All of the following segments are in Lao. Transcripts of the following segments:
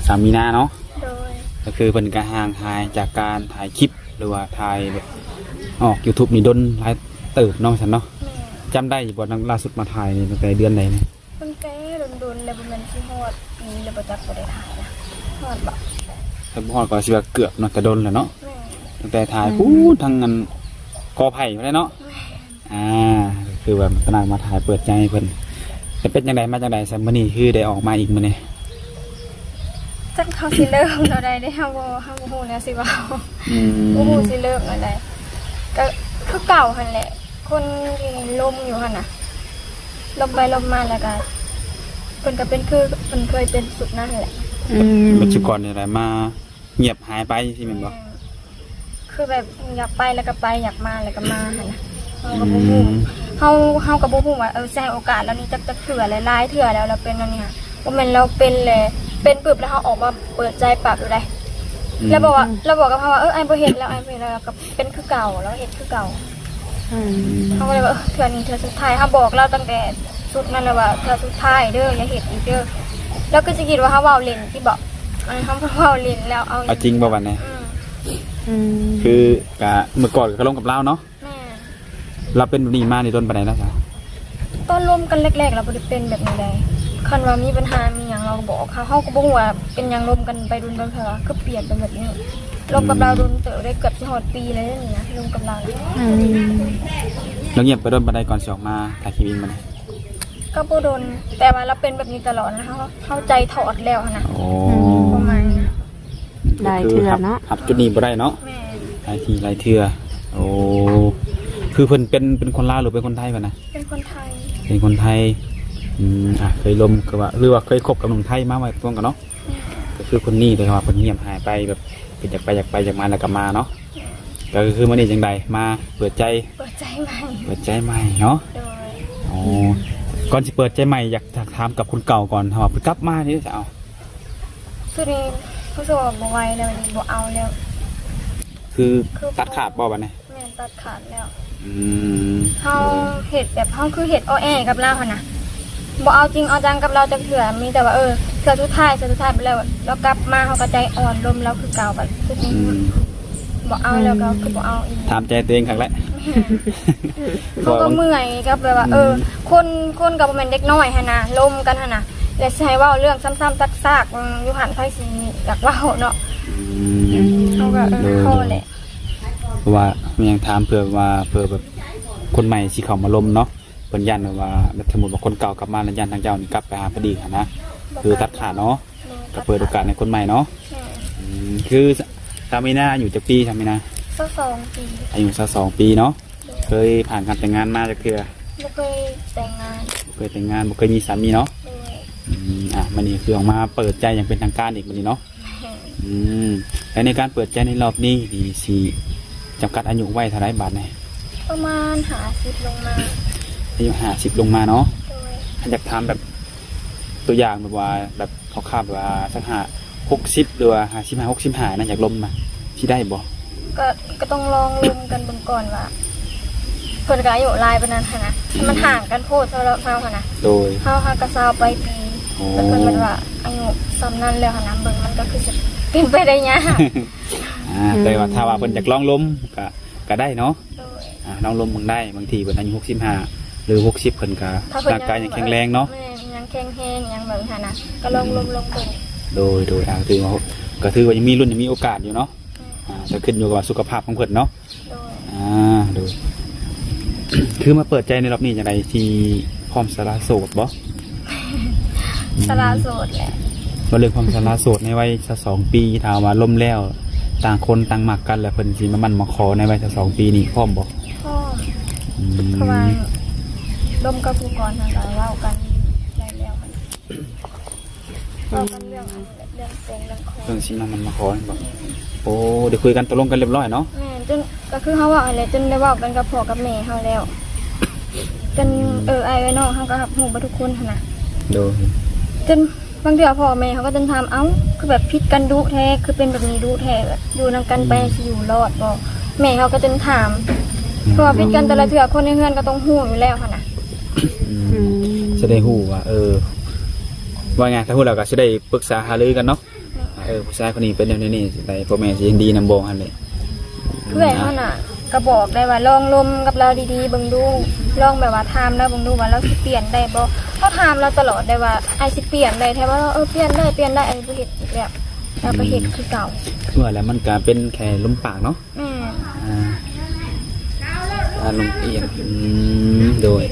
ສາມມີນາເນາະ. ໂດຍ. ກໍຄືເພິ່ນກໍຫ່າງຫາຍຈາກການຖ່າຍຄລິບ ຫຼືວ່າຖ່າຍແບບອອກ YouTube ນີ້ດົນຫຼາຍເຕີບເນາະ ວ່າຊັ້ນເນາະ. ແມ່ນ. ຈຳໄດ້ຢູ່ບໍ່ ຄັ້ງລ່າສຸດມາຖ່າຍນີ້ ຕັ້ງແຕ່ເດືອນໃດນີ້? ຕັ້ງແຕ່ດົນໆ ແລ້ວ ບໍ່ແມ່ນຊິຮອດປີແລ້ວບໍ່ຈັກ ບໍ່ໄດ້ຖ່າຍນະ. ຮອດບໍ່? ຖ້າບໍ່ຮອດກໍຊິວ່າເກືອບເນາະ ແຕ່ດົນແລ້ວເນາະ. ແມ່ນ. ຕັ້ງແຕ່ຖ່າຍ ແມ່ນ ພຸ້ນທາງອັນ ກອໄຜ່ພຸ້ນແຫຼະເນາະ. ແມ່ນ. ອ່າ ຄືວ່າຕະນາກມາຖ່າຍເປີດໃຈໃຫ້ເພິ່ນ. ແລ້ວເປັນຈັ່ງໃດ ມາຈັ່ງໃດຊະ ມື້ນີ້ຄືໄດ້ອອກມາອີກມື້ນີ້? ຈັກເຂົາຊິເລີ່ມແນວໃດເດ້ ເຮົາບໍ່ ເຮົາບໍ່ຮູ້ແນວຊິເວົ້າ. ອືມ. ບໍ່ຮູ້ຊິເລີ່ມແນວໃດ ກໍຄືເກົ່າຫັ້ນແຫຼະ ຄົນທີ່ລົມຢູ່ຫັ້ນນະ ລົມໄປລົມມາ ແລ້ວກໍເພິ່ນກໍເປັນຄືເພິ່ນເຄີຍເປັນຊຸດນັ້ນແຫຼະ. ອືມ. ແບບຊຸດກ່ອນນີ້ແຫຼະ ມາງຽບຫາຍໄປຊີ້ແມ່ນບໍ່? ແມ່ນ. ຄືແບບຢາກໄປແລ້ວກໍໄປ ຢາກມາແລ້ວກໍມາຫັ້ນນະ. ເຮົາກໍບໍ່ຮູ້ ອືມ ເຮົາ ເຮົາກໍບໍ່ຮູ້ວ່າ ເອີ ຊິໃຫ້ໂອກາດລາວນີ້ຈັກ ຈັກເທື່ອ ຫຼາຍໆເທື່ອແລ້ວ ລາວເປັນແນວນີ້ຫັ້ນ. ບໍ່ແມ່ນລາວເປັນແລ້ວ ເປັນປຶບແລ້ວເຮົາອອກມາເປີດໃຈປັບໂລດໃດ໋. ອືມ. ລາວບອກວ່າ ອືມ ລາວບອກກັບເຮົາວ່າ ເອີ ອ້າຍບໍ່ເຮັດແລ້ວ ອ້າຍບໍ່ເຮັດແລ້ວ ລາວກໍເປັນຄືເກົ່າ ລາວເຮັດຄືເກົ່າ. ອືມ. ເຮົາກໍເລີຍວ່າ ເອີ ເທື່ອນີ້ເທື່ອສຸດທ້າຍ ເຮົາບອກລາວຕັ້ງແຕ່ຊຸດນັ້ນແລ້ວວ່າ ເທື່ອສຸດທ້າຍເດີ ຢ່າເຮັດອີກເດີ. ລາວຄືຊິຄິດວ່າເຮົາເວົ້າຫຼິ້ນຕິບໍ? ອັນນີ້ເຮົາເວົ້າຫຼິ້ນແລ້ວ ເອົາ ເອົາຈິງບໍ່ບັດນີ້? ອືມ. ອືມ. ຄືກະ ເມື່ອກ່ອນກໍລົມກັບລາວເນາະ? ແມ່ນ. ລາວເປັນແບບນີ້ມານີ້ດົນປານໃດແລ້ວຊະ? ຕອນລົມກັນແລກໆ ລາວບໍ່ໄດ້ເປັນແບບນີ້ໃດ໋. ຄັນວ່າມີບັນຫາມີຫຍັງລາວກໍບອກເຮົາ ເຮົາກໍບໍ່ຮູ້ວ່າເປັນຫຍັງ ລົມກັນໄປດົນໆ ເທື່ອຄືປ່ຽນເປັນແບບນີ້. ລົມກັບລາວ ອືມ ດົນເຕີບໄດ້ ເກືອບຊິຮອດປີແລ້ວນີ້ນະ ລົມກັບລາວ. ອືມ. ແລ້ວງຽບໄປດົນປານໃດກ່ອນຊິອອກມາຖ່າຍຄລິບອີກມື້ນີ້? ກໍບໍ່ດົນ ແຕ່ວ່າລາວເປັນແບບນີ້ຕະຫຼອດນະ ເຮົາ ເຮົາໃຈຖອດແລ້ວຫັ້ນນະ. ໂອ້ ອືມ ປະມານນັ້ນນະ. ຫຼາຍເທື່ອເນາະ ກໍຄືຮັບ ຮັບຈຸດນີ້ບໍ່ໄດ້ເນາະ. ແມ່ນ. ຫຼາຍທີຫຼາຍເທື່ອ. ໂອ້ ຄືເພິ່ນເປັນ ເປັນຄົນລາວ ຫຼືເປັນຄົນໄທເພິ່ນນະ? ເປັນຄົນໄທ. ເປັນຄົນໄທ. ອືມ ອ່າ ເຄີຍລົມ ຄືວ່າ ຫຼືວ່າເຄີຍຄົບກັບໜຸ່ມໄທມາ ເວົ້າຕົງກັນເນາະ. ແມ່ນ. ກໍຄືຄົນນີ້ ແຕ່ວ່າເພິ່ນງຽບຫາຍໄປ ແບບເພິ່ນຢາກໄປ ຢາກໄປ ຢາກມາ ແລ້ວກໍມາເນາະ. ແມ່ນ. ກໍຄືມື້ນີ້ຈັ່ງໃດ ມາເປີດໃຈ? ເປີດໃຈໃໝ່. ເປີດໃຈໃໝ່ເນາະ. ໂດຍ. ອໍ ກ່ອນຊິເປີດໃຈໃໝ່ ຢາກ ຢາກຖາມກັບຄົນເກົ່າກ່ອນ ຖ້າວ່າເພິ່ນກັບມານີ້ ຈະເອົາ? ຊຸດນີ້ຮູ້ສຶກວ່າບໍ່ໄຫວແລ້ວ ບໍ່ເອົາແລ້ວ. ຄື ຄືຕັດຂາດບໍ່ບັດນີ້? ແມ່ນ ຕັດຂາດແລ້ວ. ອືມ. ເຮົາເຮັດແບບ ເຮົາຄືເຮັດອໍແອກັບລາວຫັ້ນນະ ບໍ່ເອົາຈິງເອົາຈັງກັບລາວຈັກເທື່ອ ມີແຕ່ວ່າ ເອີ ເທື່ອສຸດທ້າຍ ເທື່ອສຸດທ້າຍໄປແລ້ວ ລາວກັບມາເຮົາກໍໃຈອ່ອນ ລົມລາວຄືເກົ່າ. ບັດຊຸດນີ້ ອືມ ບໍ່ເອົາແລ້ວກໍ ອືມ ຄືບໍ່ເອົາອີກ. ຖາມໃຈຕົວເອງຄັກແຫຼະ. ແມ່ນ. ເຮົາກໍເມື່ອຍກັບແບບວ່າ ອືມ ເອີ ຄົນ ຄົນກໍບໍ່ແມ່ນເດັກນ້ອຍຫັ້ນນະ ລົມກັນຫັ້ນນະ ແລ້ວຊິໃຫ້ເວົ້າເລື່ອງຊ້ຳໆຊາກໆ ຢູ່ຫັ້ນ ໃຜຊິຢາກເວົ້າເນາະ. ອືມ. ເຮົາກໍ ເອີ ໂດຍ ພໍແຫຼະ. ເພາະວ່າແມ່ນຫຍັງຖາມ ເພື່ອວ່າ ເພື່ອແບບຄົນໃໝ່ຊິເຂົ້າມາລົມເນາະ ເພິ່ນຢ້ານແບບວ່າ ສົມມຸດວ່າຄົນເກົ່າກັບມາແລ້ວ ຢ້ານທາງເຈົ້ານີ້ກັບໄປຫາຜູ້ດີຫັ້ນນະ. ບໍ່ ຄືຕັດຂາດເນາະ. ແມ່ນ. ກໍເປີດໂອກາດໃຫ້ຄົນໃໝ່ເນາະ. ແມ່ນ. ອືມ. ຄືສາມີນາອາຍຸຈັກປີ? ສາມີນາ ຊາວສອງປີ. ອາຍຸຊາວສອງປີເນາະ. ໂດຍ. ເຄີຍຜ່ານການແຕ່ງງານມາຈັກເທື່ອ? ບໍ່ເຄີຍແຕ່ງງານ. ບໍ່ເຄີຍແຕ່ງງານ ບໍ່ເຄີຍມີສາມີເນາະ. ໂດຍ. ອືມ. ອ່າ ມື້ນີ້ຄືອອກມາເປີດໃຈຢ່າງເປັນທາງການອີກມື້ນີ້ເນາະ. ແມ່ນ. ອືມ. ແລະ ໃນການເປີດໃຈໃນລອບນີ້ ນີ້ຊິຈຳກັດອາຍຸໄວ້ເທົ່າໃດບາດນີ້? ປະມານຫ້າສິບລົງມາ. ອາຍຸຫ້າສິບລົງມາເນາະ. ໂດຍ. ຢາກຖາມແບບຕົວຢ່າງແບບວ່າ ແບບຄ່າວໆ ແບບວ່າ ສັກຫ້າ ຫົກສິບ ຫຼືວ່າ ຫ້າສິບຫ້າ ຫົກສິບຫ້າ ນະ ຢາກລົມນະ ຊິໄດ້ບໍ່? ກໍ ກໍຕ້ອງລອງລົມກັນເບິ່ງກ່ອນວ່າ ເພິ່ນກໍອາຍຸຫຼາຍປານນັ້ນຫັ້ນນະ. ອືມ. ມັນຫ່າງກັນໂພດສຳລັບເຮົາຫັ້ນນະ. ໂດຍ. ເຮົາຫາກະຊາວປາຍປີ. ໂອ້. ແລ້ວເພິ່ນແບບວ່າອາຍຸສ່ຳນັ້ນແລ້ວຫັ້ນນະ ເບິ່ງມັນກໍຄືຊິເປັນໄປໄດ້ຍາກ. ອ່າ ອືມ. ແຕ່ວ່າຖ້າວ່າເພິ່ນຢາກລອງລົມກໍ ກໍໄດ້ເນາະ. ໂດຍ. ອ່າ ລອງລົມເບິ່ງໄດ້ ບາງທີເພິ່ນອາຍຸຫົກສິບຫ້າ ຫຼື ຫົກສິບ ເພິ່ນກໍ ຖ້າເພິ່ນ ຮ່າງກາຍຍັງແຂງແຮງເນາະ. ແມ່ນ ຍັງແຂງແຮງ ຍັງແບບນັ້ນນະ ກໍລອງ ອືມ ລົມໆເບິ່ງ. ໂດຍ ໂດຍ. ອ່າ ຖືວ່າ ກໍຖືວ່າຍັງມີລຸ້ນ ຍັງມີໂອກາດຢູ່ເນາະ. ແມ່ນ. ອ່າ ກໍຂຶ້ນຢູ່ກັບວ່າສຸຂະພາບຂອງເພິ່ນເນາະ. ໂດຍ. ອ່າ ໂດຍ. ຄືມາເປີດໃຈໃນລອບນີ້ຈັ່ງໃດ ທີ່ພ້ອມສະຫຼະໂສດບໍ່? ສະຫຼະໂສດແຫຼະ. ເວົ້າເລື່ອງຄວາມສະຫຼະໂສດໃນໄວຊາວສອງປີ ຖ້າວ່າລົມແລ້ວ ຕ່າງຄົນຕ່າງມັກກັນ ແລ້ວເພິ່ນຊິມາໝັ້ນມາຂໍໃນໄວຊາວສອງປີນີ້ ພ້ອມບໍ່? ພ້ອມ. ອືມ. ເພາະວ່າລົມກັບຜູ້ກ່ອນຫັ້ນກໍເວົ້າກັນໄດ້ແລ້ວ ເວົ້າກັນເລື່ອງອັນ ເລື່ອງແຕ່ງເລື່ອງຂອງ ເລື່ອງຊິມາໝັ້ນມາຂໍແມ່ນບໍ່? ໂອ້ ໄດ້ຄຸຍກັນຕົກລົງກັນລຽບຮ້ອຍເນາະ. ແມ່ນ. ຈົນ ກໍຄືເຮົາເວົ້າຫັ້ນແຫຼະ ຈົນໄດ້ເວົ້າກັນກັບພໍ່ກັບແມ່ເຮົາແລ້ວ ຈົນ ອືມ ເອື້ອຍອ້າຍເອື້ອຍນ້ອງເຮົາກໍຮັບຮູ້ເບິດທຸກຄົນຫັ້ນນະ. ໂດຍ. ຈົນບາງເທື່ອພໍ່ແມ່ເຮົາກໍຈົນຖາມ ເອົ້າ ຄືແບບຜິດກັນດຸແທ້ ຄືເປັນແບບນີ້ດຸແທ້ ແບບຢູ່ນຳກັນໄປ ອືມ ຊິຢູ່ລອດບໍ່? ແມ່ເຮົາກໍຈົນຖາມ ອືມ ເພາະວ່າຜິດກັນແຕ່ລະເທື່ອ ຄົນໃນເຮືອນກໍຕ້ອງຮູ້ຢູ່ແລ້ວຫັ້ນນະ. ອືມ. ອືມ. ຈະໄດ້ຮູ້ວ່າ ເອີ ວ່າໄງ ຖ້າຮູ້ແລ້ວກໍຊິໄດ້ປຶກສາຫາລືກັນເນາະ. ແມ່ ເອີ ຜູ້ຊາຍຄົນນີ້ເປັນແນວນີ້ ຈັ່ງໃດ ພໍ່ແມ່ຊິເຫັນດີນຳບໍ່ຫັ້ນແຫຼະ. ເອື້ອຍເຮົານະ ກໍບອກໄດ້ວ່າລອງລົມກັບລາວດີໆເບິ່ງດູ ລອງແບບວ່າຖາມລາວເບິ່ງດູວ່າລາວຊິປ່ຽນໄດ້ບໍ່. ເຮົາຖາມລາວຕະຫຼອດໄດ້ວ່າ ອ້າຍຊິປ່ຽນໄດ້ແທ້ບໍ່? ເອີ ປ່ຽນໄດ້ ປ່ຽນໄດ້ ອ້າຍບໍ່ເຮັດອີກແລ້ວ. ລາວກໍເຮັດຄືເກົ່າ. ຄືວ່າແຫຼະ ມັນກໍເປັນແຄ່ລົມປາກເນາະ. ແມ່ນ. ອ່າ ອາລົມປ່ຽນ. ອືມ ໂດຍ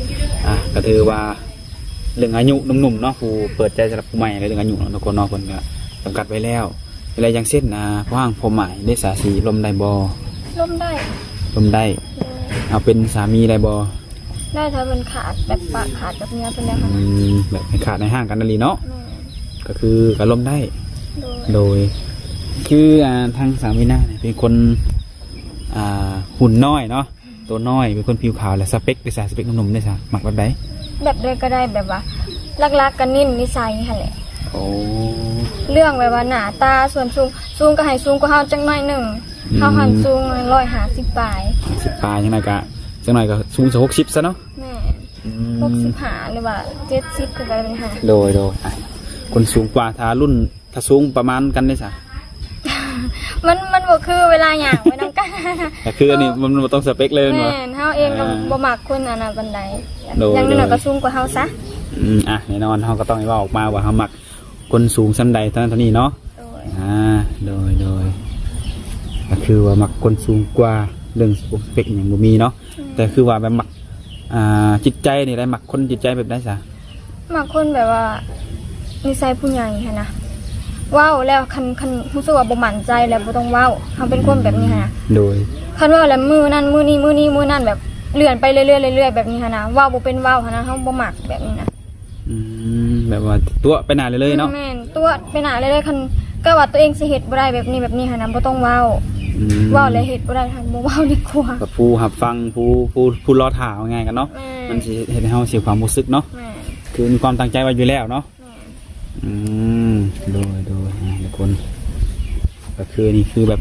ອ່າ ກໍຖືວ່າເລື່ອງອາຍຸໜຸ່ມໆເນາະ ຜູ້ເປີດໃຈສຳລັບຜູ້ໃໝ່ ແລະ ເລື່ອງອາຍຸເນາະ ທຸກຄົນເນາະ ເພິ່ນກໍຈຳກັດໄວ້ແລ້ວ. ແລະ ຢ່າງເຊັ່ນ ອ່າ ຜູ້ຮັກຜູ້ໝາຍເດ ສາ ຊິລົມໄດ້ບໍ່? ລົມໄດ້. ລົມໄດ້. ໂດຍ. ເອົາເປັນສາມີໄດ້ບໍ່? ໄດ້ ຖ້າເພິ່ນຂາດ ແບບປະຂາດກັບເມຍເພິ່ນແລ້ວ. ອືມ ແບບໃຫ້ຂາດໃຫ້ຮ້າງກັນອີ່ຫຼີເນາະ. ແມ່ນ. ກໍຄືກໍລົມໄດ້. ໂດຍ. ໂດຍ ຄື ອ່າ ທາງສາວມີນານີ້ເປັນຄົນ ອ່າ ຫຸ່ນນ້ອຍເນາະ ໂຕນ້ອຍ ເປັນຄົນຜິວຂາວ ແລະ ສະເປັກເດ ສະເປັກໜຸ່ມໆເດ ສະ ມັກແບບໃດ? ແບບໃດກໍໄດ້ ແບບວ່າຫຼັກໆກໍເນັ້ນນິໄສຫັ້ນແຫຼະ. ໂອ້ ເລື່ອງແບບວ່າໜ້າຕາ ສ່ວນສູງ ສູງກໍໃຫ້ສູງກວ່າເຮົາຈັກໜ້ອຍໜຶ່ງ. ອືມ ເຮົາຫັ້ນສູງຮ້ອຍຫ້າສິບປາຍ ຫ້າສິບປາຍ ຈັ່ງໃດກໍ ຈັກໜ້ອຍກໍສູງສັກຫົກສິບຊະເນາະ. ແມ່ນ. ອືມ ຫົກສິບຫ້າ ຫຼືວ່າເຈັດສິບກໍໄດ້. ໂດຍ ໂດຍ ອ່ະ ຄົນສູງກວ່າ ຖ້າລຸ້ນ ຖ້າສູງປະມານກັນເດ ສະ? ມັນ ມັນບໍ່ຄືເວລາຍ່າງໄປນຳກັນ. ກໍຄືອັນນີ້ ອ່າ ມັນບໍ່ຕ້ອງສະເປັກເລີຍແມ່ນບໍ່? ແມ່ນ ເຮົາເອງກໍ ອ່າ ບໍ່ມັກຄົນອັນນັ້ນປານໃດ. ໂດຍ ຢ່າງໜ້ອຍກໍສູງກວ່າເຮົາຊະ. ອືມ ອ່ະ ແນ່ນອນ ເຮົາກໍຕ້ອງເວົ້າອອກມາວ່າເຮົາມັກຄົນສູງສ່ຳໃດ ເທົ່ານັ້ນເທົ່ານີ້ເນາະ. ໂດຍ ອ່າ ໂດຍ ໂດຍ ກໍຄືວ່າມັກຄົນສູງກວ່າ ເລື່ອງສະເປັກຫຍັງບໍ່ມີເນາະ. ອືມ ແຕ່ຄືວ່າແບບມັກ ອ່າ ຈິດໃຈນີ້ໄດ້ ມັກຄົນຈິດໃຈແບບໃດຊະ? ມັກຄົນແບບວ່ານິໄສຜູ້ໃຫຍ່ຫັ້ນນະ ເວົ້າແລ້ວຄັນ ຄັນຮູ້ສຶກວ່າບໍ່ໝັ້ນໃຈແລ້ວບໍ່ຕ້ອງເວົ້າ ເຮົາເປັນຄົນແບບນີ້ຫັ້ນນະ. ໂດຍ. ຄັນເວົ້າແລ້ວມື້ນັ້ນມື້ນີ້ ມື້ນີ້ມື້ນັ້ນ ແບບເລື່ອນໄປເລື້ອຍໆ ເລື້ອຍໆ ແບບນີ້ຫັ້ນນະ ເວົ້າບໍ່ເປັນເວົ້າຫັ້ນນະ ເຮົາບໍ່ມັກແບບນີ້ນະ. ອືມ ແບບວ່າຕົວະໄປໜ້າເລື້ອຍໆເນາະ. ແມ່ນ ຕົວະໄປໜ້າເລື້ອຍໆ ຄັນກໍວ່າຕົວເອງຊິເຮັດບໍ່ໄດ້ແບບນີ້ ແບບນີ້ຫັ້ນນະ ບໍ່ຕ້ອງເວົ້າ. ອືມ ເວົ້າແລ້ວເຮັດບໍ່ໄດ້ ບໍ່ເວົ້າດີກວ່າ. ກໍຜູ້ຮັບຟັງ ຜູ້ ຜູ້ ຜູ້ລໍຖ້າ ເວົ້າງ່າຍກັນເນາະ. ແມ່ນ. ມັນຊິເຮັດໃຫ້ເຮົາເສຍຄວາມຮູ້ສຶກເນາະ. ແມ່ນ. ຄືມີຄວາມຕັ້ງໃຈໄວ້ຢູ່ແລ້ວເນາະ. ແມ່ນ. ອືມ ໂດຍ ໂດຍ ອ່າ ທຸກຄົນ ກໍຄືນີ້ຄືແບບ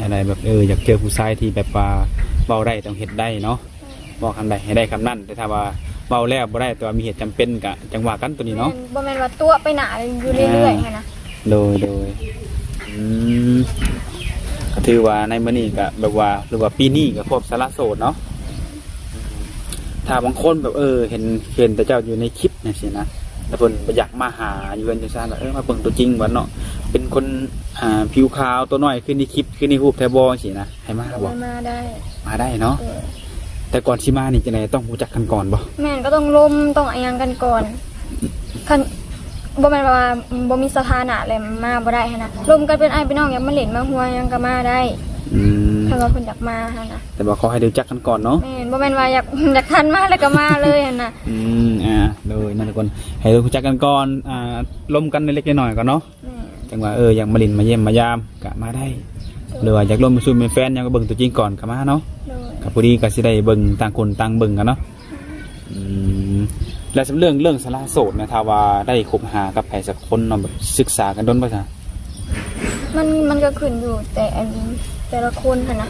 ອັນໃດ ແບບ ເອີ ຢາກເຈີຜູ້ຊາຍທີ່ແບບວ່າເວົ້າໄດ້ ຕ້ອງເຮັດໄດ້ເນາະ. ເວົ້າຄຳໃດໃຫ້ໄດ້ຄຳນັ້ນ ແຕ່ຖ້າວ່າເວົ້າແລ້ວບໍ່ໄດ້ ແຕ່ວ່າມີເຫດຈຳເປັນ ກະຈັ່ງວ່າກັນໂຕນີ້ເນາະ. ແມ່ນ ບໍ່ແມ່ນວ່າຕົວະໄປໜ້າຢູ່ເລື້ອຍໆ ອ່າ ຫັ້ນນະ. ໂດຍ ໂດຍ. ອືມ ກໍຖືວ່າໃນມື້ນີ້ກໍແບບວ່າ ຫຼືວ່າປີນີ້ກໍຄົບສາລະໂສດເນາະ. ຖ້າບາງຄົນແບບ ເອີ ເຫັນ ເຫັນແຕ່ເຈົ້າຢູ່ໃນຄລິບຈັ່ງຊີ້ນະ ແລ້ວເພິ່ນບໍ່ຢາກມາຫາຢູ່ເຮືອນຢູ່ຊານ ວ່າ ເອີ ມາເບິ່ງຕົວຈິງວ່າເນາະ ເປັນຄົນ ອ່າ ຜິວຂາວ ຕົວນ້ອຍ ຄືໃນຄລິບ ຄືໃນຮູບແທ້ບໍ່ ຈັ່ງຊີ້ນະ ໃຫ້ມາບໍ່? ມາໄດ້ ມາໄດ້ເນາະ. ເອີ ແຕ່ກ່ອນຊິມານີ້ຈັ່ງໃດ ຕ້ອງຮູ້ຈັກກັນກ່ອນບໍ່? ແມ່ນ ກໍຕ້ອງລົມ ຕ້ອງອີ່ຫຍັງກັນກ່ອນ. ຄັນ ບໍ່ແມ່ນວ່າບໍ່ມີສະຖານະແລ້ວມາບໍ່ໄດ້ຫັ້ນນະ ລົມກັນເປັນອ້າຍເປັນນ້ອງ ຢາກມາຫຼິ້ນມາຫົວຫຍັງກໍມາໄດ້. ອືມ ຄັນວ່າເພິ່ນຢາກມາຫັ້ນນະ. ແຕ່ວ່າຂໍໃຫ້ຮູ້ຈັກກັນກ່ອນເນາະ. ແມ່ນ ບໍ່ແມ່ນວ່າຢາກ ຢາກທັນມາແລ້ວກໍມາເລີຍຫັ້ນນະ. ອືມ ອ່າ ໂດຍ ນັ້ນທຸກຄົນ ໃຫ້ຮູ້ຈັກກັນກ່ອນ ອ່າ ລົມກັນເລັກໆນ້ອຍໆກ່ອນເນາະ. ແມ່ນ. ຈັ່ງວ່າ ເອີ ຢາກມາຫຼິ້ນມາຢ້ຽມມາຢາມກະມາໄດ້ ໂດຍ ຫຼືວ່າຢາກລົມເປັນຊູ່ເປັນແຟນຫຍັງ ກໍເບິ່ງຕົວຈິງກ່ອນກະມາເນາະ. ໂດຍ. ກໍພໍດີກໍຊິໄດ້ເບິ່ງ ຕ່າງຄົນຕ່າງເບິ່ງກັນເນາະ. ອືມ ແລ້ວເລື່ອງ ເລື່ອງສາລະໂສດນະ ຖ້າວ່າໄດ້ຄົບຫາກັບໃຜສັກຄົນເນາະ ແບບສຶກສາກັນດົນບໍ່ຊະ? ມັນ ມັນກໍຂຶ້ນຢູ່ແຕ່ອັນ ແຕ່ລະຄົນຫັ້ນນະ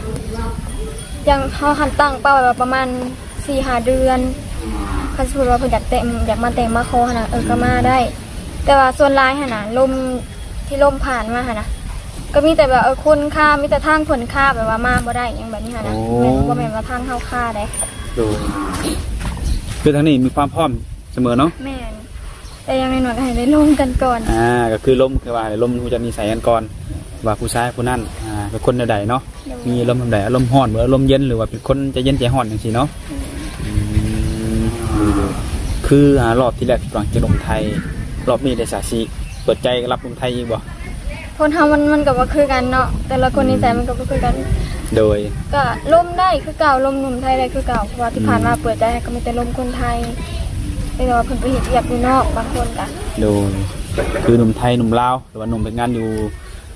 ຢ່າງເຮົາຫັ້ນຕັ້ງເປົ້າໄວ້ວ່າປະມານສີ່ຫ້າເດືອນ ຄັນສົມມຸດວ່າເພິ່ນຢາກແຕ່ງ ຢາກມາແຕ່ງມາຂໍຫັ້ນນະ ເອີ ກໍມາໄດ້. ແຕ່ວ່າສ່ວນຫຼາຍຫັ້ນນະ ລົມ ທີ່ລົມຜ່ານມາຫັ້ນນະ ກໍມີແຕ່ແບບ ເອີ ຄົນຄ້າ ມີແຕ່ທາງຄົນຄ້າ ແບບວ່າມາບໍ່ໄດ້ຫຍັງແບບນີ້ຫັ້ນນະ. ໂອ້ ແມ່ນ ບໍ່ແມ່ນວ່າທາງເຮົາຄ້າເດ້. ໂດຍ ຄືທາງນີ້ມີຄວາມພ້ອມສະເໝີເນາະ. ແມ່ນ ແຕ່ຢ່າງໜ້ອຍໆກໍໃຫ້ໄດ້ລົມກັນກ່ອນ. ອ່າ ກໍຄືລົມ ຄືວ່າໃຫ້ລົມຮູ້ຈັກນິໄສກັນກ່ອນ ວ່າຜູ້ຊາຍຜູ້ນັ້ນ ອ່າ ເປັນຄົນແນວໃດເນາະ. ໂດຍ. ມີອາລົມແນວໃດ ອາລົມຮ້ອນ ຫຼື ອາລົມເຢັນ ຫຼືວ່າເປັນຄົນໃຈເຢັນໃຈຮ້ອນຈັ່ງຊີ້ເນາະ. ອືມ ອືມ ຄື ອ່າ ຮອບທີ່ແລກທີ່ຫວັງຈະລົມໄທ ຮອບນີ້ໄດ້ສາຊິເປີດໃຈຮັບລົມໄທອີກບໍ່? ຄົນເຮົາມັນ ມັນກໍບໍ່ຄືກັນເນາະ ແຕ່ລະຄົນ ອືມ ນິໄສມັນກໍບໍ່ຄືກັນ. ໂດຍ. ກໍລົມໄດ້ຄືເກົ່າ ລົມໜຸ່ມໄທໄດ້ຄືເກົ່າ ເພາະວ່າທີ່ ອືມ ຜ່ານມາເປີດໃຈໃຫ້ກໍມີແຕ່ລົມຄົນໄທ ແຕ່ວ່າເພິ່ນໄປເຮັດວຽກຢູ່ນອກບາງຄົນກໍ. ໂດຍ. ຄືໜຸ່ມໄທໜຸ່ມລາວ ຫຼືວ່າໜຸ່ມເຮັດງານຢູ່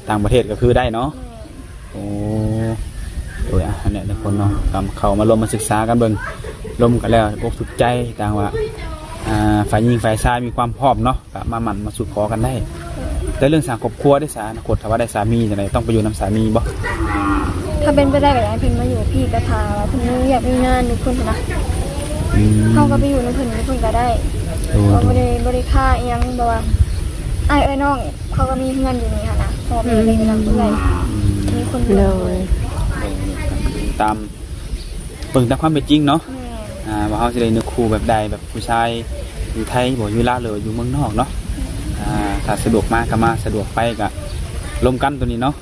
ຕ່າງປະເທດກໍຄືໄດ້ເນາະ. ແມ່ນ. ໂອ້ ໂດຍ ອ່ະ ອັນນີ້ທຸກຄົນເນາະ ກໍເຂົ້າມາລົມມາສຶກສາກັນເບິ່ງ ລົມກັນແລ້ວອົກຖືກໃຈ ຕ່າງວ່າ ອ່າ ຝ່າຍຍິງຝ່າຍຊາຍມີຄວາມພ້ອມເນາະ ກໍມາໝັ້ນມາສູ່ຂໍກັນໄດ້. ແຕ່ເລື່ອງສ້າງຄອບຄົວເດ ສາ ອະນາຄົດ ຖ້າວ່າໄດ້ສາມີຈັ່ງໃດ ຕ້ອງໄປຢູ່ນຳສາມີບໍ່? ຖ້າເປັນໄປໄດ້ກໍຢາກໃຫ້ເພິ່ນມາຢູ່ພີ້ ແຕ່ຖ້າວ່າເພິ່ນມີວຽກມີງານຢູ່ພຸ້ນນະ ອືມ ເຮົາກໍໄປຢູ່ນຳເພິ່ນຢູ່ພຸ້ນກໍໄດ້. ໂດຍ ເຮົາບໍ່ໄດ້ ບໍ່ໄດ້ຄາອີ່ຫຍັງ ແບບວ່າອ້າຍເອື້ອຍນ້ອງ ເຂົາກໍມີເຮືອນຢູ່ນີ້ຫັ້ນນະ ເພາະ ແມ່ນ ເບິ່ງນຳຜູ້ໃຫຍ່ ມີຄົນເບິ່ງ ໂດຍ ຕາມ ເບິ່ງຕາມຄວາມເປັນຈິງເນາະ ແມ່ນ ອ່າ ວ່າເຮົາຊິໄດ້ເນື້ອຄູ່ແບບໃດ ແບບຜູ້ຊາຍຢູ່ໄທບໍ ຢູ່ລາວ ຫຼືວ່າຢູ່ເມືອງນອກເນາະ ອ່າ ຖ້າສະດວກມາກໍມາ ສະດວກໄປກໍລົມກັນໂຕນີ້ເນາະ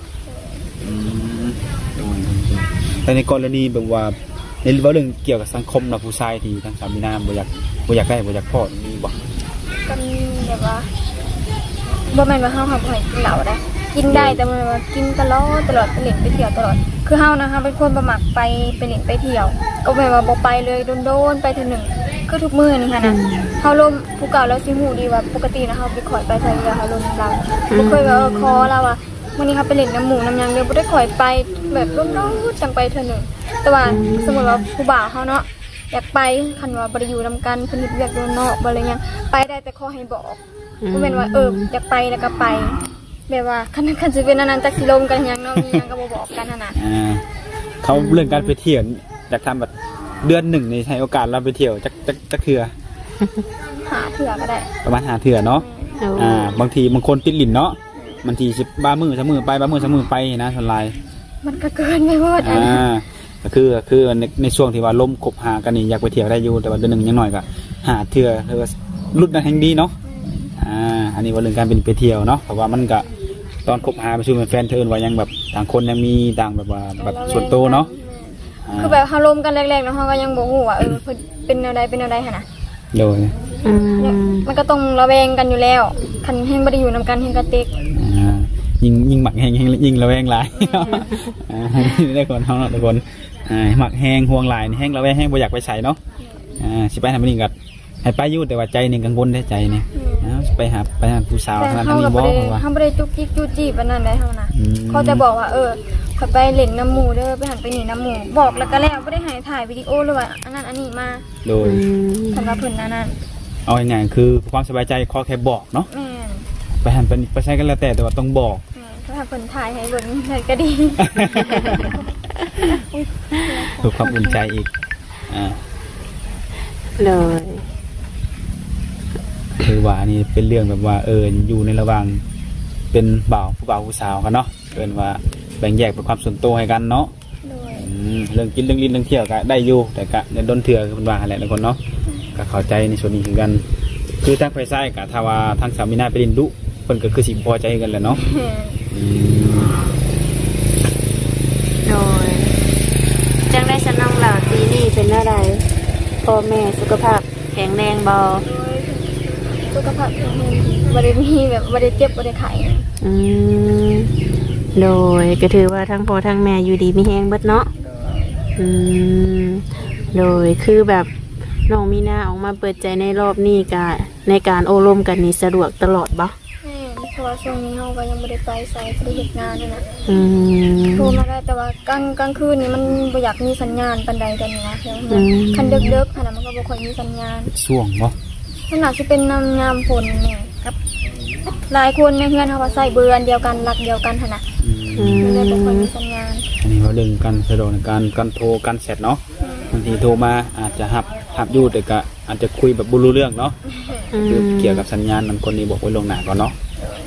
ອືມ ແຕ່ໃນກໍລະນີແບບວ່າ ໃນເວົ້າເລື່ອງກ່ຽວກັບສັງຄົມເນາະ ຜູ້ຊາຍທີ່ທາງສາວມີນາບໍ່ຢາກ ບໍ່ຢາກໄດ້ ບໍ່ຢາກພໍ້ ມີບໍ່? ກໍມີແບບວ່າ ບໍ່ແມ່ນວ່າເຮົາ ເຮົາບໍ່ໃຫ້ກິນເຫຼົ້າໄດ໋ ກິນໄດ້ ແຕ່ບໍ່ແມ່ນວ່າກິນຕະຫຼອດ ຕະຫຼອດ ໄປຫຼິ້ນໄປທ່ຽວຕະຫຼອດ ຄືເຮົານະ ເຮົາເປັນຄົນບໍ່ມັກໄປ ໄປຫຼິ້ນໄປທ່ຽວ ກໍແມ່ນວ່າບໍ່ໄປເລີຍ ດົນໆ ໄປເທື່ອໜຶ່ງ ຄືທຸກມື້ນີ້ຫັ້ນນະ ອືມ ເຮົາລົມ ຜູ້ເກົ່າລາວຊິຮູ້ດີວ່າ ປົກກະຕິນະ ເຮົາບໍ່ຄ່ອຍໄປໃສ ເວລາເຮົາລົມນຳລາວ ອືມ ບໍ່ເຄີຍວ່າ ເອີ ຂໍລາວວ່າ ມື້ນີ້ເຮົາໄປຫຼິ້ນນຳໝູ່ນຳຫຍັງເດີ ບໍ່ໄດ້ຄ່ອຍໄປ ແບບລົມໆ ຈັ່ງໄປເທື່ອໜຶ່ງ ແຕ່ວ່າ ອືມ ສົມມຸດວ່າຜູ້ບ່າວເຮົາເນາະ ຢາກໄປ ຄັນວ່າບໍ່ໄດ້ຢູ່ນຳກັນ ເພິ່ນເຮັດວຽກຢູ່ນອກ ບໍ່ໄດ້ຫຍັງ ໄປໄດ້ ແຕ່ຂໍໃຫ້ບອກ ອືມ ບໍ່ແມ່ນວ່າ ເອີ ຢາກໄປແລ້ວກໍໄປ ແບບວ່າ ຄັນ ຄັນຊິເປັນອັນນັ້ນ ຈັກຊິລົມກັນຫຍັງເນາະ ມີຫຍັງກໍບໍ່ບອກກັນຫັ້ນນະ ອ່າ ເວົ້າເລື່ອງການໄປທ່ຽວ ຢາກຖາມວ່າ ເດືອນໜຶ່ງນີ້ໃຫ້ໂອກາດລາວໄປທ່ຽວຈັກ ຈັກ ຈັກເທື່ອ? ຫ້າເທື່ອກໍໄດ້ ປະມານຫ້າເທື່ອເນາະ ແມ່ນ ໂອ້ ອ່າ ບາງທີບາງຄົນຕິດຫຼິ້ນເນາະ ບາງທີຊິບາງມື້ສາມມື້ໄປ ບາງມື້ສາມມື້ໄປນະ ສ່ວນຫຼາຍ ມັນກໍເກີນໄປໝົດ ອ່າ ກໍຄື ກໍຄືໃນ ໃນຊ່ວງທີ່ວ່າລົມຄົບຫາກັນນີ້ ຢາກໄປທ່ຽວໄດ້ຢູ່ ແຕ່ວ່າເດືອນໜຶ່ງຢ່າງໜ້ອຍກໍຫ້າເທື່ອ ຫຼືວ່າຫຼຸດນັ້ນແຮ່ງດີເນາະ ອ່າ ອັນນີ້ເວົ້າເລື່ອງການເປັນໄປທ່ຽວເນາະ ເພາະວ່າມັນກໍ ຕອນຄົບຫາໄປສູ່ເປັນແຟນ ເອີ້ນວ່າຍັງແບບ ຕ່າງຄົນຍັງມີຕ່າງແບບວ່າ ແບບສ່ວນໂຕເນາະ ອ່າ ຄືແບບເຮົາລົມກັນແລກໆເນາະ ເຮົາກໍຍັງບໍ່ຮູ້ວ່າ ເອີ ເພິ່ນເປັນແນວໃດ ເປັນແນວໃດຫັ້ນນະ ໂດຍ ອືມ ມັນກໍຕ້ອງລະແວງກັນຢູ່ແລ້ວ ຄັນແຮ່ງບໍ່ໄດ້ຢູ່ນຳກັນແຮ່ງກະຕິກ ອ່າ ຍິ່ງ ຍິ່ງມັກແຮງ ແຮ່ງຍິ່ງລະແວງຫຼາຍ ອ່າ ນີ້ແຫຼະຄົນເຮົາເນາະທຸກຄົນ ອ່າ ມັກແຮງ ຫ່ວງຫຼາຍ ແຮ່ງລະແວງ ແຮ່ງບໍ່ຢາກໄປໃສເນາະ ອ່າ ຊິໄປຫັ້ນໄປນີ້ກໍໃຫ້ໄປຢູ່ ແຕ່ວ່າໃຈນີ້ກັງວົນເດ້ ໃຈນີ້ ອືມ ເອົາ ຊິໄປຫາ ໄປຫາຜູ້ສາວ ເຮົາບໍ່ໄດ້ຈຸກຈິກຈູ້ຈີ້ປານນັ້ນໃດເຮົານະ ອືມ ຂໍແຕ່ບອກວ່າ ເອີ ຂ້ອຍໄປຫຼິ້ນນຳໝູ່ເດີ ໄປຫັ້ນໄປນີ້ນຳໝູ່ ບອກແລ້ວກໍແລ້ວ ບໍ່ໄດ້ໃຫ້ຖ່າຍວິດີໂອ ຫຼືວ່າອັນນັ້ນອັນນີ້ມາ ໂດຍ ອືມ ຄັນວ່າເພິ່ນອັນນັ້ນ ເອົາງ່າຍໆ ຄືຄວາມສະບາຍໃຈ ຂໍແຄ່ບອກເນາະ ແມ່ນ ໄປຫັ້ນໄປນີ້ ໄປໃສກໍແລ້ວແຕ່ ແຕ່ວ່າຕ້ອງບອກ ແມ່ນ ຖ້າເພິ່ນຖ່າຍໃຫ້ເບິ່ງໃຫ້ກໍດີ ເພື່ອຄວາມອຸ່ນໃຈອີກ ອ່າ ໂດຍ ຄືວ່າອັນນີ້ເປັນເລື່ອງແບບວ່າ ເອີ ຢູ່ໃນລະຫວ່າງເປັນບ່າວ ຜູ້ບ່າວຜູ້ສາວກັນເນາະ ເອີ້ນວ່າແບ່ງແຍກເປັນຄວາມສ່ວນໂຕໃຫ້ກັນເນາະ ໂດຍ ອືມ ເລື່ອງກິນເລື່ອງຫຼິ້ນເລື່ອງທ່ຽວກໍໄດ້ຢູ່ ແຕ່ກໍໂດນເທື່ອ ຄືເພິ່ນວ່າຫັ້ນແຫຼະທຸກຄົນເນາະ ກໍເຂົ້າໃຈໃນສ່ວນນີ້ຄືກັນ ຄືທາງຝ່າຍຊາຍກໍ ຖ້າວ່າທາງສາວມີນາໄປຫຼິ້ນດຸ ເພິ່ນກໍຄືຊິບໍ່ພໍໃຈຄືກັນແຫຼະເນາະ ອືມ ໂດຍ ຈັ່ງໃດຊະ ນ້ອງຫຼ້າ ປີນີ້ເປັນແນວໃດ ພໍ່ແມ່ສຸຂະພາບ ແຂງແຮງບໍ່? ໂດຍ ສຸຂະພາບແຂງແຮງດີ ບໍ່ໄດ້ມີແບບ ບໍ່ໄດ້ເຈັບ ບໍ່ໄດ້ໄຂ້ ອືມ ໂດຍ ກໍຖືວ່າທັງພໍ່ທັງແມ່ຢູ່ດີມີແຮງເບິດເນາະ ໂດຍ ອືມ ໂດຍ ຄືແບບນ້ອງມີນາອອກມາເປີດໃຈໃນລອບນີ້ ກະໃນການໂອ້ລົມກັນນີ້ສະດວກຕະຫຼອດບໍ່? ແມ່ນ ເພາະວ່າຊ່ວງນີ້ເຮົາກໍຍັງບໍ່ໄດ້ໄປໃສ ບໍ່ໄດ້ເຮັດງານຫັ້ນນະ ອືມ ໂທມາໄດ້ ແຕ່ວ່າກາງ ກາງຄືນນີ້ມັນບໍ່ຢາກມີສັນຍານປານໃດຕອນນີ້ນະ ອືມ ຄັນເດິກໆຫັ້ນນະ ມັນກໍບໍ່ຄ່ອຍມີສັນຍານ ເປັນຊ່ວງບໍ່? ມັນອາດຊິເປັນນຳຍາມຝົນແດ່ ກັບຫຼາຍຄົນໃນເຮືອນເຮົາກໍໃຊ້ເບີອັນດຽວກັນ ລັກດຽວກັນຫັ້ນນະ ອືມ ມັນເລີຍບໍ່ຄ່ອຍມີສັນຍານ ອັນນີ້ເວົ້າເລື່ອງການສະດວກໃນການ ການໂທ ການແຊັດເນາະ ບາງທີໂທມາອາດຈະຮັບ ຮັບຢູ່ ແຕ່ກະອາດຈະຄຸຍແບບບໍ່ຮູ້ເລື່ອງເນາະ ອືມ ຄືກ່ຽວກັບສັນຍານນຳຄົນນີ້ບອກໄວ້ລ່ວງໜ້າກ່ອນເນາະ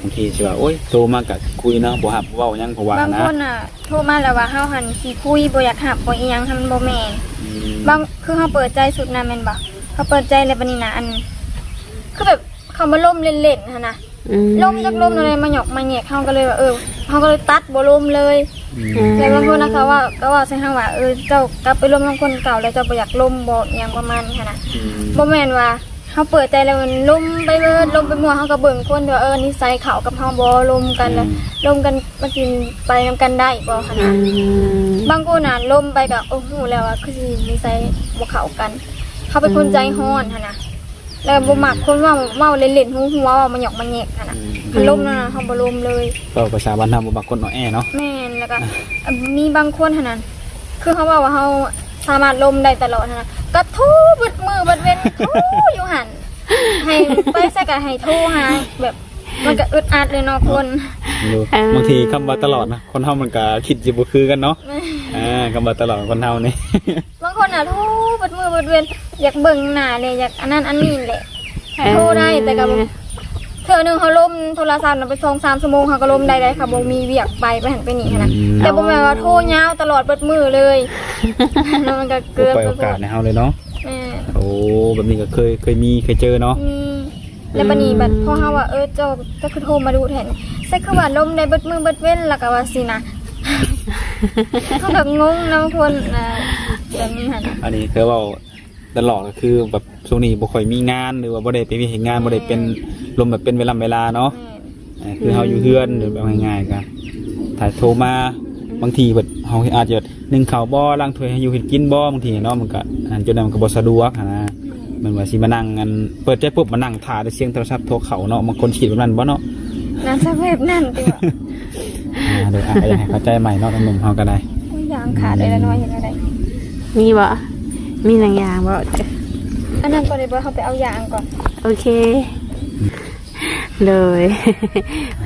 ບາງທີຊິວ່າ ໂອ້ຍ ໂທມາກະຄຸຍເນາະ ບໍ່ຮັບເວົ້າຫຍັງ ເພາະວ່າ ບາງຄົນນະ ໂທມາແລ້ວວ່າເຮົາຫັ້ນຂີ້ຄຸຍ ບໍ່ຢາກຮັບ ບໍ່ອີ່ຫຍັງ ມັນບໍ່ແມ່ນ ອືມ ບາງ ຄືເຮົາເປີດໃຈສຸດນະ ແມ່ນບໍ່ ເຮົາເປີດໃຈແລ້ວ ບາດນີ້ນະ ອັນ ຄືແບບ ເຂົາມາລົມເລ່ນໆຫັ້ນນະ ອືມ ລົມຈັກລົມແນວໃດ ມາຫຍອກມາແຫຍກ ເຮົາກໍເລີຍວ່າ ເອີ ເຮົາກໍເລີຍຕັດ ບໍ່ລົມເລີຍ ອືມ ແຕ່ບາງຄົນນະ ເຂົາເວົ້າ ກໍເວົ້າໃສ່ເຮົາວ່າ ເອີ ເຈົ້າກັບໄປລົມນຳຄົນເກົ່າແລ້ວ ເຈົ້າບໍ່ຢາກລົມບໍ ອີ່ຫຍັງປະມານນີ້ຫັ້ນນະ ອືມ ບໍ່ແມ່ນວ່າເຮົາເປີດໃຈແລ້ວ ລົມໄປເບີດ ລົມໄປໝົດ ເຮົາກໍເບິ່ງຄົນວ່າ ເອີ ນິໄສເຂົ້າກັບເຮົາບໍ່ ລົມກັນແລ້ວ ອືມ ລົມກັນ ມັນຊິໄປນຳກັນໄດ້ບໍ່ຫັ້ນນະ ອືມ ບາງຄົນນະ ລົມໄປກໍ ໂອ້ ຮູ້ແລ້ວວ່າຄືຊິນິໄສບໍ່ເຂົ້າກັນ ເຮົາເປັນຄົນ ອືມ ໃຈຮ້ອນຫັ້ນນະ ແລ້ວບໍ່ມັກຄົນເວົ້າ ເວົ້າເລ່ນໆ ຫົວໆ ເວົ້າມາຫຍອກມາແຫຍກຫັ້ນນະ ອືມ ຄັນລົມນັ້ນນະ ເຮົາບໍ່ລົມເລີຍ ເວົ້າພາສາບ້ານເຮົາ ບໍ່ມັກຄົນອ່ອນແອເນາະ ແມ່ນ ແລ້ວກໍ ອ່າ ມີບາງຄົນຫັ້ນນະ ຄືເຮົາເວົ້າວ່າເຮົາສາມາດລົມໄດ້ຕະຫຼອດຫັ້ນນະ ກໍໂທເບິດມື້ເບິດເວັນ ໂທຢູ່ຫັ້ນ ໃຫ້ໄປໃສກໍໃຫ້ໂທຫາ ແບບ ມັນກໍອຶດອັດເລີຍເນາະຄົນ ຢູ່ ເອີ ບາງທີຄຳວ່າຕະຫຼອດນະ ຄົນເຮົາມັນກໍຄິດຊິບໍ່ຄືກັນເນາະ ແມ່ນ ອ່າ ຄຳວ່າຕະຫຼອດຂອງຄົນເຮົານີ້ ບາງຄົນນະໂທເບິດມື້ເບິດເວັນ ຢາກເບິ່ງໜ້າແຫຼະ ຢາກອັນນັ້ນອັນນີ້ແຫຼະ ເອີ ໂທໄດ້ ແຕ່ກໍ ເອີ ເທື່ອໜຶ່ງເຮົາລົມໂທລະສັບນະ ໄປສອງສາມຊົ່ວໂມງ ເຮົາກໍລົມໄດ້ ໄດ້ ຄັນບໍ່ມີວຽກໄປ ໄປຫັ້ນໄປນີ້ຫັ້ນນະ. ອືມ ແຕ່ບໍ່ແມ່ນວ່າໂທຍາວຕະຫຼອດເບິດມື້ເລີຍ ມັນກໍເກີນໄປ. ໂອກາດໃຫ້ເຮົາເລີຍເນາະ. ແມ່ນ. ໂອ້ ແບບນີ້ກໍເຄີຍ ເຄີຍມີ ເຄີຍເຈີເນາະ. ອືມ ແລ້ວບັດນີ້ ອືມ ບັດພໍເຮົາວ່າ ເອີ ເຈົ້າ ເຈົ້າຄືໂທມາດຸແທ້ ໃສຄືວ່າລົມໄດ້ເບິດມື້ເບິດເວັນ ແລ້ວກໍວ່າຊີ້ນະ ເຮົາກໍງົງນຳຄົນ ອ່າ ແບບນີ້ຫັ້ນ. ອັນນີ້ຄືເວົ້າຕະຫຼອດ ກໍຄືແບບຊ່ວງນີ້ບໍ່ຄ່ອຍມີງານ ຫຼືວ່າບໍ່ໄດ້ໄປວຽກເຮັດງານ ບໍ່ໄດ້ເປັນ ແມ່ນ ລົມແບບເປັນເວລາເວລາເນາະ. ແມ່ນ. ເອີ ຄືເຮົາຢູ່ເຮືອນ ຫຼືແບບງ່າຍໆ ກໍຖ້າໂທມາ ອືມ ບາງທີເພິ່ນ ເຮົາອາດຈະໜຶ້ງເຂົ້າບໍ່ ລ້າງຖ້ວຍ ໃຫ້ຢູ່ເຮັດກິນບໍ່ ບາງທີເນາະ ມັນກໍ ອັນ ຈັ່ງໃດມັນກໍບໍ່ສະດວກຫັ້ນນະ. ແມ່ນ. ແມ່ນວ່າຊິມານັ່ງ ອັນ ເປີດໃຈປຸບມານັ່ງຖ້າແຕ່ສຽງໂທລະສັບໂທເຂົ້າເນາະ ບາງຄົນຄິດແບບນັ້ນບໍ່ເນາະ. ໜ້າຈະແບບນັ້ນຕິວະ. ອ່າ ໂດຍ ອ່າ ກໍຢາກໃຫ້ເຂົ້າໃຈໃໝ່ເນາະ ທາງໜຸ່ມເຮົາກໍໄດ້. ໂອ້ຍ ຢາງຂາດເລີຍລະເນາະ ເຮັດແນວໃດ? ມີບໍ່? ມີໜັງຢາງບໍ່? ອັນນັ້ນກ່ອນເດ ບໍ່ ເຮົາໄປເອົາຢາງກ່ອນ. ໂອເຄ. ໂດຍ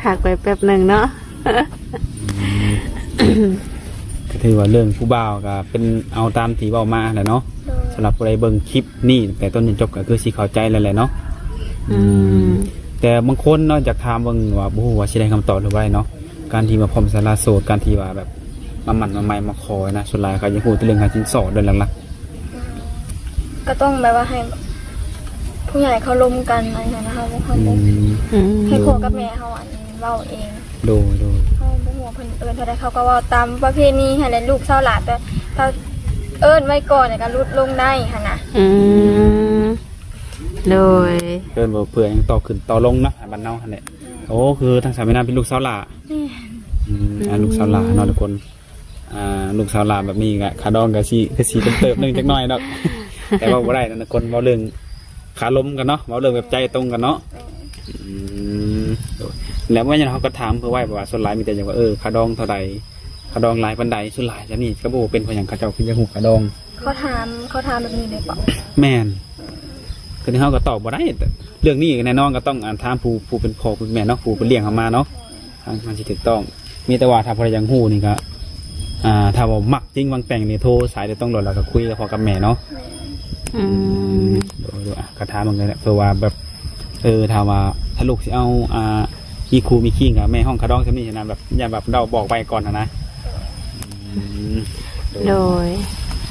ພັກໄວ້ແປັບໜຶ່ງເນາະ. ກໍຖືວ່າເລື່ອງຜູ້ບ່າວກໍເປັນເອົາຕາມທີ່ເວົ້າມາຫັ້ນແຫຼະເນາະ. ໂດຍ. ສຳລັບຜູ້ໃດເບິ່ງຄລິບນີ້ຕັ້ງແຕ່ຕົ້ນຈົນຈົບ ກໍຄືຊິເຂົ້າໃຈແລ້ວແຫຼະເນາະ. ອືມ ອືມ ແຕ່ບາງຄົນເນາະ ຢາກຖາມເບິ່ງວ່າ ບໍ່ຮູ້ວ່າຊິໄດ້ຄຳຕອບຫຼືບໍ່ໄດ້ເນາະ ການທີ່ວ່າພ້ອມສາລະໂສດ ການທີ່ວ່າແບບມາໝັ້ນມາໄໝ້ມາຂໍນະ ສ່ວນຫຼາຍເຂົາຢາກຮູ້ແຕ່ເລື່ອງຄ່າສິນສອດໂດຍຫຼັກໆ. ກໍຕ້ອງແບບວ່າໃຫ້ຜູ້ໃຫຍ່ເຂົາລົມກັນ ອັນນັ້ນນະ ເຮົາບໍ່ ເຮົາບໍ່ ອືມ ອືມ ໃຫ້ພໍ່ກັບແມ່ເຮົາ ອັນ ເວົ້າເອງ. ໂດຍ ໂດຍ. ເຮົາບໍ່ຮູ້ວ່າເພິ່ນເອີ້ນເທົ່າໃດ ເຂົາກໍເວົ້າຕາມປະເພນີຫັ້ນແຫຼະ ລູກຊາວຫຼ້າ ແຕ່ຖ້າເອີ້ນໄວ້ກ່ອນ ແລ້ວກໍຫຼຸດລົງໄດ້ຫັ້ນນະ. ອືມ ໂດຍ. ເອີ້ນບໍ່ເພື່ອຫຍັງ ຕໍ່ຂຶ້ນຕໍ່ລົງເນາະ ບ້ານເຮົາຫັ້ນແຫຼະ. ໂອ້ ຄືທາງສາວມີນາເປັນລູກຊາວຫຼ້າ. ແມ່ນ. ອືມ ອືມ ອ່າ ລູກຊາວຫຼ້າເນາະທຸກຄົນ. ອ່າ ລູກສາວຫຼ້າແບບນີ້ກະ ຄ່າດອງກະຊິ ກະຊິເຕີບໜຶ່ງຈັກໜ້ອຍດອກ ແຕ່ເວົ້າບໍ່ໄດ້ນະ ຄົນເວົ້າເລື່ອງຄາລົມກັນເນາະ ເວົ້າເລື່ອງແບບໃຈຕົງກັນເນາະ. ແມ່ນ. ອືມ ໂດຍ. ແລ້ວວ່າຫຍັງເຮົາກໍຖາມເພື່ອໄວ້ ເພາະວ່າສ່ວນຫຼາຍມີແຕ່ຢາກວ່າ ເອີ ຄ່າດອງເທົ່າໃດ ຄ່າດອງຫຼາຍປານໃດ ສ່ວນຫຼາຍຈະມີ ກໍບໍ່ເປັນເພາະຫຍັງ ເຂົາເຈົ້າຄືຢາກຮູ້ຄ່າດອງ. ເຂົາຖາມ ເຂົາຖາມແບບນີ້ເລີຍເປາະ? ແມ່ນ. ຄືເຮົາກໍຕອບບໍ່ໄດ້ ເລື່ອງນີ້ແນ່ນອນກໍຕ້ອງ ອ່າ ຖາມຜູ້ ຜູ້ເປັນພໍ່ເປັນແມ່ເນາະ ຜູ້ເພິ່ນລ້ຽງເຮົາມາເນາະ ທາງ ທາງທີ່ຖືກຕ້ອງ. ມີແຕ່ວ່າຖ້າຜູ້ໃດຢາກຮູ້ນີ້ກໍ ອ່າ ຖ້າວ່າມັກຈິງຫວັງແຕ່ງນີ້ ໂທສາຍໂດຍຕົງໂລດ ແລ້ວກໍຄຸຍກັບພໍ່ກັບແມ່ເນາະ. ອືມ ໂດຍ ໂດຍ. ອ່ະ ກໍຖາມເບິ່ງກໍໄດ້ ເພື່ອວ່າແບບ ເອີ ຖ້າວ່າ ຖ້າລູກຊິເອົາ ອ່າ ມີຄູ່ມີຄີງ ກໍແມ່ຮ້ອງຄ່າດອງສ່ຳນີ້ນະ ແບບ ຢ່າແບບເວົ້າບອກໄວ້ກ່ອນຫັ້ນນະ. ອືມ ໂດຍ ໂດຍ.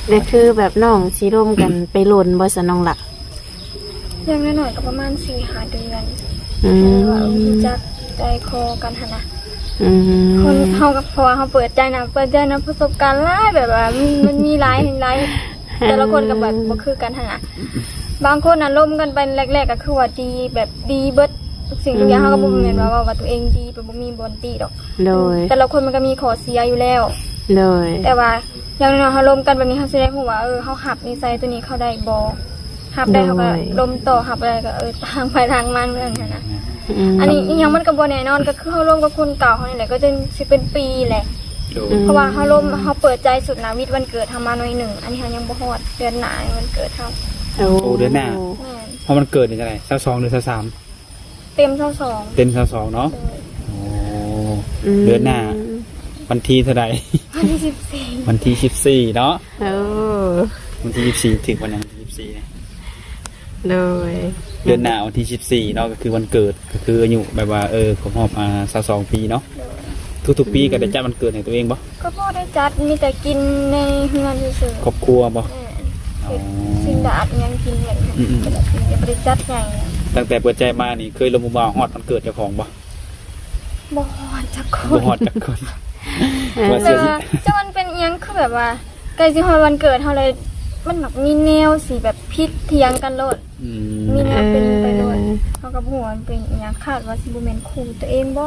ແລ້ວຄືແບບນ້ອງຊິລົມກັນໄປດົນບໍ່ຊະນ້ອງລະ? ຢ່າງໜ້ອຍໆກໍປະມານສີ່ຫ້າເດືອນ. ອືມ ເອີ ວ່າເອີ ຮູ້ຈັກໃຈຄໍກັນຫັ້ນນະ. ອືມ ຄົນເຮົາກໍ ເພາະວ່າເຮົາເປີດໃຈນະ ເປີດໃຈນຳປະສົບການຫຼາຍ ແບບວ່າມັນ ມັນມີຫຼາຍ ຫຼາຍ ແຕ່ລະຄົນກໍແບບບໍ່ຄືກັນຫັ້ນນະ. ບາງຄົນນະລົມກັນໄປແລກໆກໍຄືວ່າດີ ແບບດີເບິດທຸກສິ່ງທຸກຢ່າງ. ອືມ ເຮົາກໍບໍ່ແມ່ນວ່າເວົ້າວ່າຕົວເອງດີ ແບບບໍ່ມີບ່ອນຕິດອກ. ໂດຍ. ແຕ່ລະຄົນມັນກໍມີຂໍ້ເສຍຢູ່ແລ້ວ. ໂດຍ. ແຕ່ວ່າຢ່າງໜ້ອຍໆເຮົາລົມກັນແບບນີ້ ເຮົາຊິໄດ້ຮູ້ວ່າ ເອີ ເຮົາຮັບນິໄສຕົວນີ້ເຂົາໄດ້ບໍ່? ຮັບໄດ້ເຮົາກໍ ໂດຍ ລົມຕໍ່ ຮັບບໍ່ໄດ້ກໍ ເອີ ທາງໃຜທາງມັນເລື່ອງຫັ້ນນະ. ອືມ ອັນນີ້ອີ່ຫຍັງມັນກໍບໍ່ແນ່ນອນ ກໍຄືເຮົາລົມກັບຄົນເກົ່າເຮົານີ້ແຫຼະ ກໍຈົນຊິເປັນປີແຫຼະ. ໂດຍ. ອືມ ເພາະວ່າເຮົາລົມ ເຮົາເປີດໃຈສຸດນະ ວິດວັນເກີດເຮົາມາໜ້ອຍໜຶ່ງ ອັນນີ້ເຮົາຍັງບໍ່ຮອດ ເດືອນໜ້າວັນເกิດເຮົາ. ໂອ້ ໂອ້ ເດືອນໜ້າ. ແມ່ນ. ເພາະວັນເກີດນີ້ເທົ່າໃດ ຊາວສອງ ຫຼື ຊາວສາມ? ເຕັມຊາວສອງ. ເຕັມຊາວສອງເນາະ. ໂດຍ. ໂອ້ ອືມ ເດືອນໜ້າ ວັນທີເທົ່າໃດ? ວັນທີສິບສີ່. ວັນທີສິບສີ່ເນາະ. ໂອ້ ວັນທີສິບສີ່ ຖືກວັນຫຍັງ? ສິບສີ່. ໂດຍ. ເດືອນໜ້າວັນທີສິບສີ່ເນາະ ກໍຄືວັນເກີດ ກໍຄືອາຍຸແບບວ່າ ເອີ ຄົບຮອບ ອ່າ ຊາວສອງປີເນາະ. ໂດຍ. ທຸກໆປີກໍໄດ້ຈັດວັນເກີດໃຫ້ຕົວເອງບໍ່? ກໍບໍ່ໄດ້ຈັດ ມີແຕ່ກິນໃນເຮືອນຊື່ໆ. ຄອບຄົວບໍ່? ແມ່ນ. ອໍ ເຮັດຊີ້ນດາດຫຍັງກິນແບບນີ້. ອືມໆ ແຕ່ລະປີກໍບໍ່ໄດ້ຈັດໃຫຍ່. ຕັ້ງແຕ່ເປີດໃຈມານີ້ ເຄີຍລົມຜູ້ບ່າວຮອດວັນເກີດເຈົ້າຂອງບໍ່? ບໍ່ຮອດຈັກຄົນ. ບໍ່ຮອດຈັກຄົນ. ເອີ ວ່າຊິ ແຕ່ວ່າ ຈະມັນເປັນອີ່ຫຍັງ ຄືແບບວ່າ ໃກ້ຊິຮອດວັນເກີດເຮົາແລ້ວ ມັນມັກມີແນວຊິແບບຜິດຖຽງກັນໂລດ. ອືມ ມີແນວເປັນໄປໂລດ. ເອີ ເຮົາກໍບໍ່ຮູ້ວ່າມັນເປັນອີ່ຫຍັງ ຄາດວ່າຊິບໍ່ແມ່ນຄູ່ຕົວເອງບໍ່?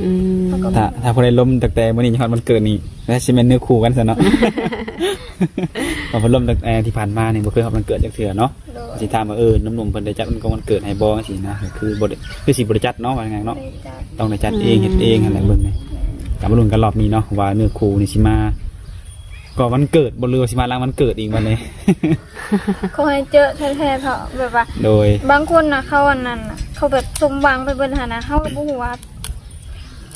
ອືມ ເຮົາກໍ ຖ້າ ຖ້າຜູ້ໃດລົມຕັ້ງແຕ່ມື້ນີ້ຮອດວັນເກີດນີ້ ແລ້ວຊິແມ່ນເນື້ອຄູ່ກັນຊັ້ນເນາະ. ເພາະວ່າເພິ່ນລົມຕັ້ງແຕ່ທີ່ຜ່ານມານີ້ ບໍ່ເຄີຍຮອດວັນເກີດຈັກເທື່ອເນາະ. ໂດຍ. ຊິຖາມວ່າ ເອີ ໜຸ່ມໆເພິ່ນໄດ້ຈັດວັນກົງວັນເກີດໃຫ້ບໍ່ ຈັ່ງຊີ້ນະ ຄືບໍ່ໄດ້ ຄືຊິບໍ່ໄດ້ຈັດເນາະ ວ່າງ່າຍໆເນາະ. ບໍ່ໄດ້ຈັດ. ຕ້ອງໄດ້ຈັດເອງ ອືມ ເຮັດເອງຫັ້ນແຫຼະ ເບິ່ງນີ້. ກໍມາລຸ້ນກັນລອບນີ້ເນາະ ວ່າເນື້ອຄູ່ນີ້ຊິມາ ກ່ອນວັນເກີດບໍ່ ຫຼືວ່າຊິມາຫຼັງວັນເກີດອີກບັດນີ້? ຂໍໃຫ້ເຈີແທ້ໆເນາະ ແບບວ່າ ໂດຍ ບາງຄົນນະ ເຂົາອັນນັ້ນນະ ເຂົາແບບສົມຫວັງໄປເບິດຫັ້ນນະ ເຮົາກໍບໍ່ຮູ້ວ່າ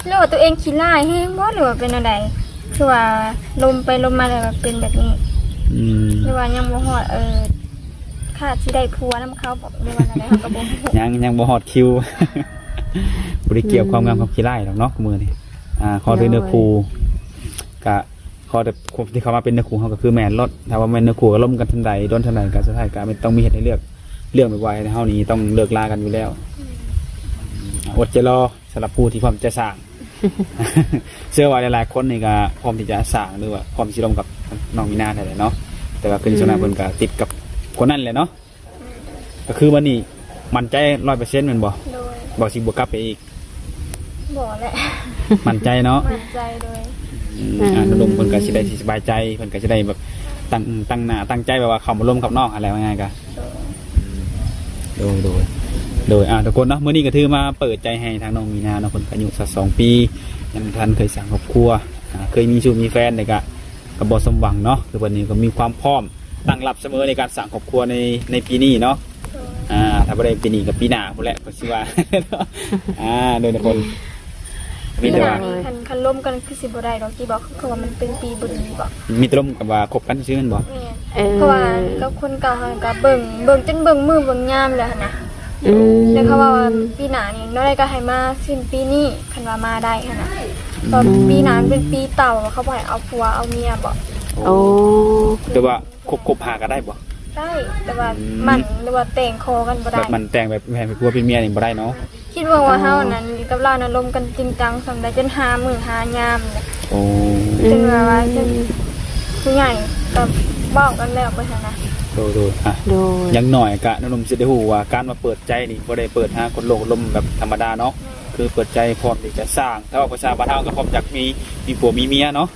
ຫຼືວ່າຕົວເອງຂີ້ຮ້າຍແຮງບໍ່ ຫຼືວ່າເປັນແນວໃດ ຄືວ່າລົມໄປລົມມາແລ້ວເປັນແບບນີ້. ອືມ ຫຼືວ່າຍັງບໍ່ຮອດ ເອີ ໄຂ ອາດຊິໄດ້ຜົວນຳເຂົາບໍ ຫຼືວ່າແນວໃດ ເຮົາກໍບໍ່ຮູ້. ຍັງ ຍັງບໍ່ຮອດຄິວ ບໍ່ໄດ້ກ່ຽວຄວາມງາມກັບຂີ້ຮ້າຍດອກເນາະ ມື້ນີ້. ອ່າ ຂໍແຕ່ເນື້ອຄູ່ ກະ ຂໍແຕ່ຄົນທີ່ເຂົ້າມາເປັນເນື້ອຄູ່ເຮົາກໍຄືແມ່ນໂລດ. ຖ້າວ່າແມ່ນເນື້ອຄູ່ກໍລົມກັນເທົ່າໃດ ດົນເທົ່າໃດ ກໍສຸດທ້າຍກໍແມ່ນຕ້ອງມີເຫດໃຫ້ເລືອກ. ເລື່ອງແບບວ່າເຮົານີ້ຕ້ອງເລີກລາກັນຢູ່ແລ້ວ. ອາ ອົດໃຈລໍ ສຳລັບຜູ້ທີ່ພ້ອມຈະສ້າງ. ເຊື່ອວ່າຫຼາຍໆຄົນນີ້ກໍພ້ອມທີ່ຈະສ້າງ ຫຼືວ່າພ້ອມຊິລົມກັບນ້ອງມີນາແທ້ແຫຼະເນາະ. ແຕ່ວ່າຄືນຊ່ວງນັ້ນ ອືມ ເພິ່ນກໍຕິດກັບຄົນນັ້ນແຫຼະເນາະ. ກໍຄືບັດນີ້ໝັ້ນໃຈຮ້ອຍເປີເຊັນແມ່ນບໍ່? ໂດຍ. ບໍ່ຊິບໍ່ກັບໄປອີກ? ບໍ່ແຫຼະ. ໝັ້ນໃຈເນາະ? ໝັ້ນໃຈ. ໂດຍ. ອືມ ອືມ ອ່າ ໜຸ່ມໆເພິ່ນກໍຊິໄດ້ ອືມ ຊິສະບາຍໃຈ ເພິ່ນກໍຊິໄດ້ແບບຕັ້ງ ອືມ ຕັ້ງໜ້າຕັ້ງໃຈ ແບບວ່າເຂົ້າມາລົມກັບນ້ອງຫັ້ນແຫຼະ ວ່າງ່າຍໆກໍ. ໂດຍ ໂດຍ ໂດຍ ໂດຍ. ອ່າ ທຸກຄົນເນາະ ມື້ນີ້ກໍຖືມາເປີດໃຈໃຫ້ທາງນ້ອງມີນາເນາະ. ເພິ່ນກໍອາຍຸຊາວສອງປີ ຍັງບໍ່ທັນເຄີຍສ້າງຄອບຄົວ ອ່າ ເຄີຍມີຊູ້ມີແຟນ ແຕ່ກໍ ກໍບໍ່ສົມຫວັງເນາະ. ຄືເພິ່ນນີ້ກໍມີຄວາມພ້ອມຕັ້ງຮັບສະເໝີໃນການສ້າງຄອບຄົວໃນ ໃນປີນີ້ເນາະ. ໂດຍ. ອ່າ ຖ້າບໍ່ໄດ້ປີນີ້ກໍປີໜ້າພຸ້ນແຫຼະ ກໍຊິວ່າ. ອ່າ ໂດຍ ທຸກຄົນ ມີແຕ່ວ່າ ປີໜ້ານີ້ຄັນ ຄັນລົມກັນຄືຊິບໍ່ໄດ້ດອກຕິ ເພາະວ່າມັນເປັນປີບໍ່ດີບໍ. ມີແຕ່ລົມກັນວ່າຄົບກັນຊື່ໆແມ່ນບໍ່? ແມ່ນ. ເອີ ເພາະວ່າກັບຄົນເກົ່າຫັ້ນກໍເບິ່ງ ເບິ່ງຈົນເບິ່ງມື້ເບິ່ງຍາມແລ້ວຫັ້ນນະ. ອືມ ແລ້ວເຂົາວ່າປີໜ້ານີ້ແນວໃດກໍໃຫ້ມາສິ້ນປີນີ້ ຄັນວ່າມາໄດ້ຫັ້ນນະ. ອືມ ຕອນປີໜ້າມັນເປັນປີເຕົ່າ ເຂົາບໍ່ໃຫ້ເອົາຜົວເອົາເມຍບໍ. ໂອ້ ໂອ້ ແຕ່ວ່າຄົບ ຄົບຫາກັນໄດ້ບໍ່? ໄດ້ ແຕ່ວ່າ ອືມ ໝັ້ນ ຫຼືວ່າແຕ່ງຂໍກັນບໍ່ໄດ້. ແບບໝັ້ນແຕ່ງແບບໃຫ້ເປັນຜົວເປັນເມຍນີ້ບໍ່ໄດ້ເນາະ. ຄິດເບິ່ງວ່າເຮົານັ້ນກັບລາວນັ້ນລົມກັນຈິງຈັງສ່ຳໃດ ຈົນຫາມື້ຫາຍາມ. ໂອ້ ຈົນວ່າ ອືມ ຈົນຜູ້ໃຫຍ່ກໍເວົ້າກັນແລ້ວໄປຫັ້ນນະ. ໂດຍ ໂດຍ ອ່ະ ໂດຍ ຢ່າງໜ້ອຍກະນ້ອງໜຸ່ມຊິໄດ້ຮູ້ວ່າການມາເປີດໃຈນີ້ ບໍ່ໄດ້ເປີດຫາຄົນໂລກລົມແບບທຳມະດາເນາະ. ແມ່ນ. ຄືເປີດໃຈພ້ອມທີ່ຈະສ້າງ ຖ້າເວົ້າພາສາບ້ານເຮົາກໍພ້ອມຢາກມີ ມີຜົວມີເມຍເນາະ.